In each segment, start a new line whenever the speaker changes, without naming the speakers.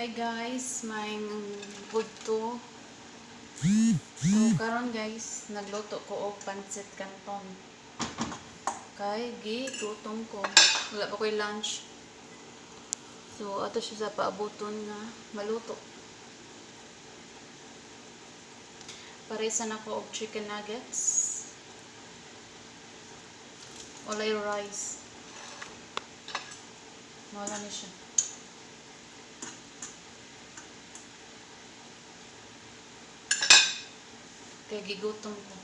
Hi guys, may good to. So karon guys, nagluto ko og pancit canton. Kay gi gutom ko. Wala pa ko'y lunch. So ato siya sa paabuton nga maluto. Paresa na ko og chicken nuggets. Walay rice. Wala ni siya. Kay gigutom ko.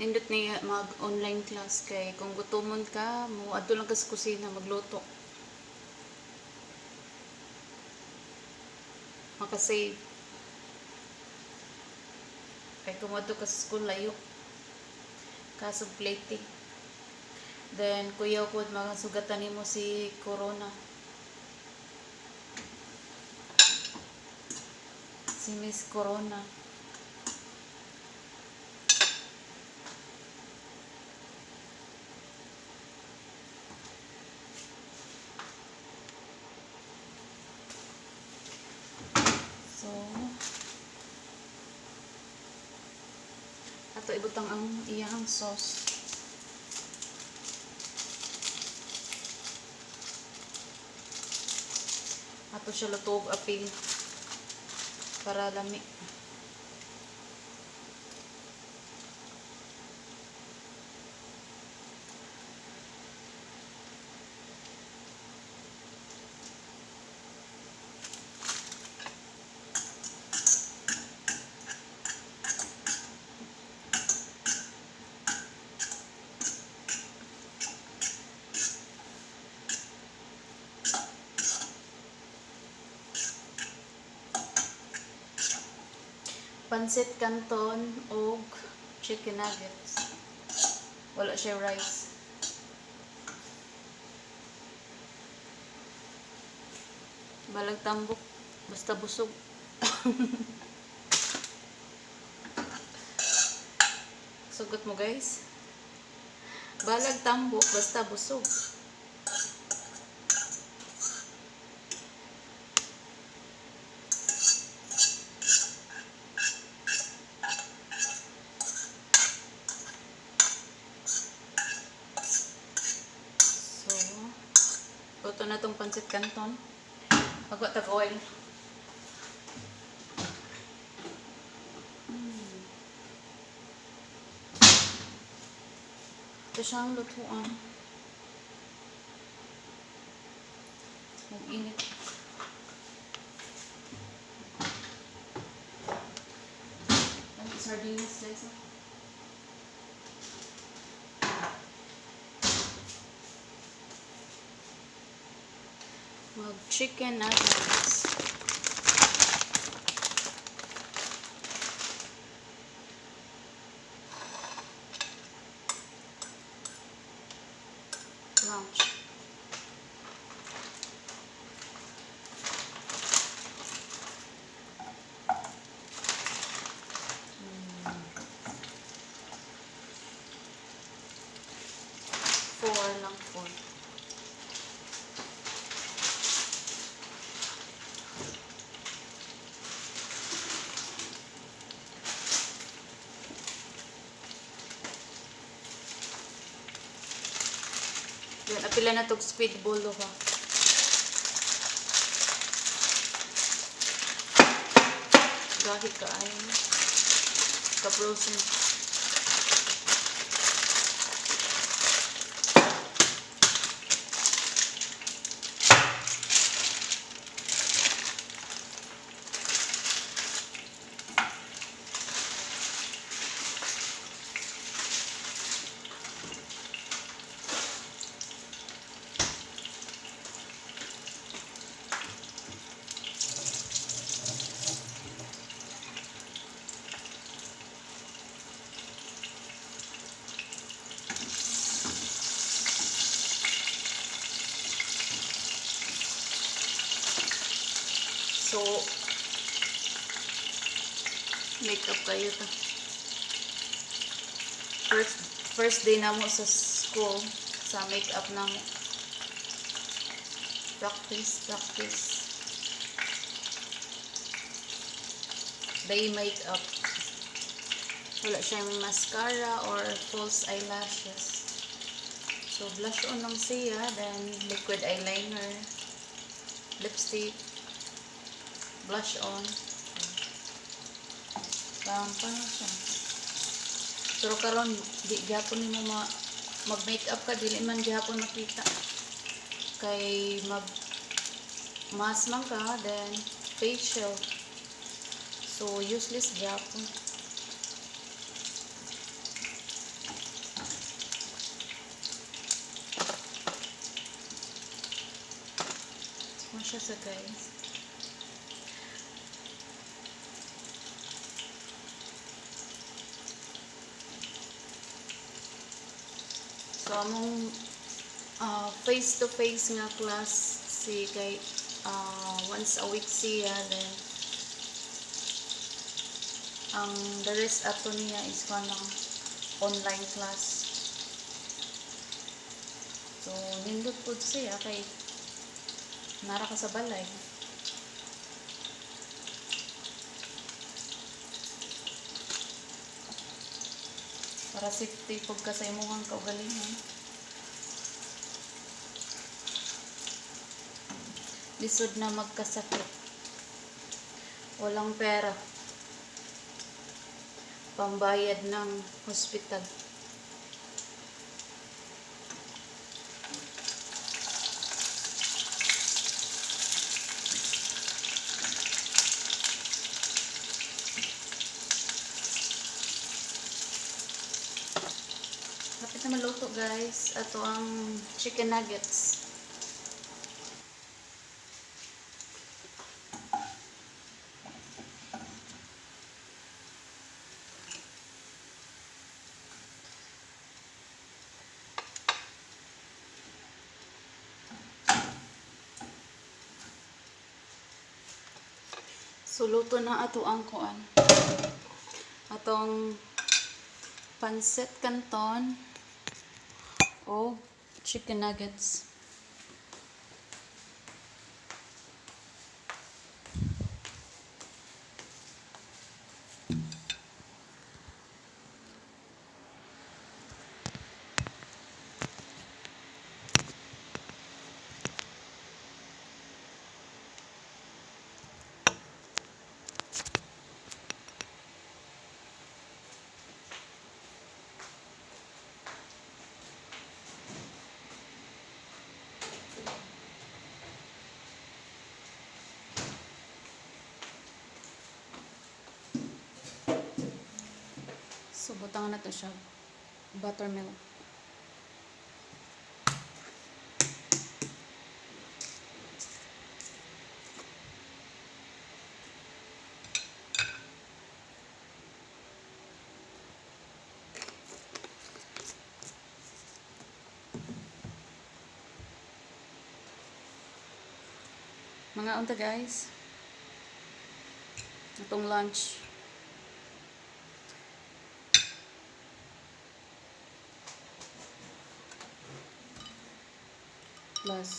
Nindot niya mag online class kay kung gutomon ka, mo adto lang ka sa kusina magluto. Makasave. Kay kung adto ka sa school, layo. Kaso plate. Then kuyaw ko mga sugatan nimo si Corona. Si Miss Corona. So, ato ibutang ang iyang sauce. Ato siya luto og apil para lami. Pansit canton og chicken nuggets. Wala siya rice. Balag tambok. Basta busog. Sugot mo, guys. Balag tambok, basta busog. So, luto na tong pancit canton. Magwa tag oil. Ito siyang lutuan. Mag-init. Ang sardines, guys, oh. Mag chicken nuggets. Lunch. Four lang, four. Yan, apila na tog squid ball ha. Gahi ka ay. Ka-frozen. So, makeup kayo ta. First day na mo sa school, sa makeup na mo. Practice, practice. Day makeup. Wala siya mascara or false eyelashes. So, blush on lang siya. Then, liquid eyeliner, lipstick, blush on. Parang paano siya. Pero karon di gyapon nimo mag-makeup ka, dili man gyapon makita. Kay mag mask man ka, then facial. So, useless gyapon. Mo siya sa, guys. So, among face-to-face nga class si kay once a week siya, then ang the rest ato niya is kuan lang, online class. So, nindot pud siya kay nara ka sa balay. Para safety pud ka sa imong kaugalingon. Lisod na magkasakit. Walang pera pambayad ng hospital. Lapit na maluto, guys. Ato ang chicken nuggets. So, luto na ato ang kuan. Atong pansit canton o chicken nuggets. So, butangan na to siya. Buttermilk. Mga unta, guys. Itong lunch. Plus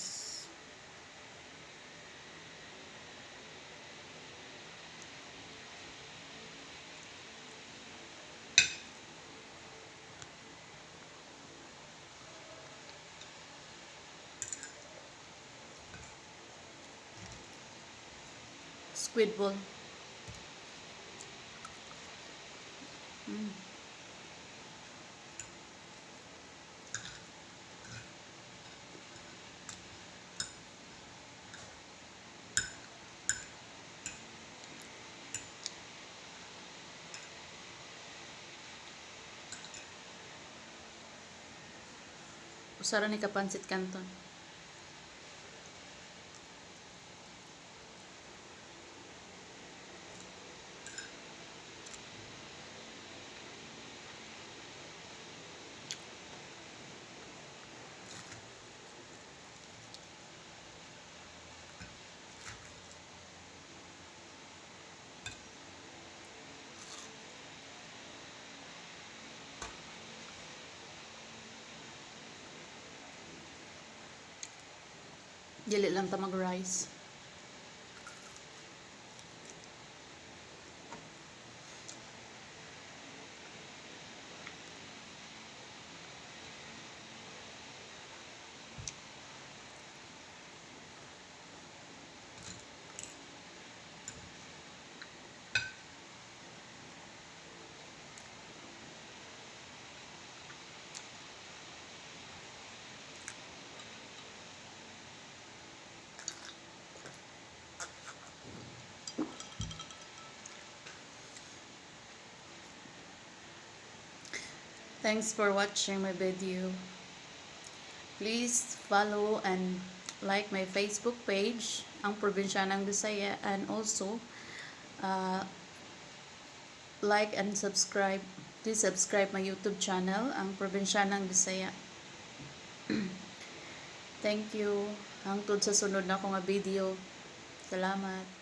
squid ball. Usa ra ni ka pansit canton. Dili lang ta mag-rice. Thanks for watching my video. Please follow and like my Facebook page, Ang Probinsyanang Bisaya, and also like and subscribe. Please subscribe my YouTube channel, Ang Probinsyanang Bisaya. Thank you. Hangtod sa sunod nako nga video. Salamat.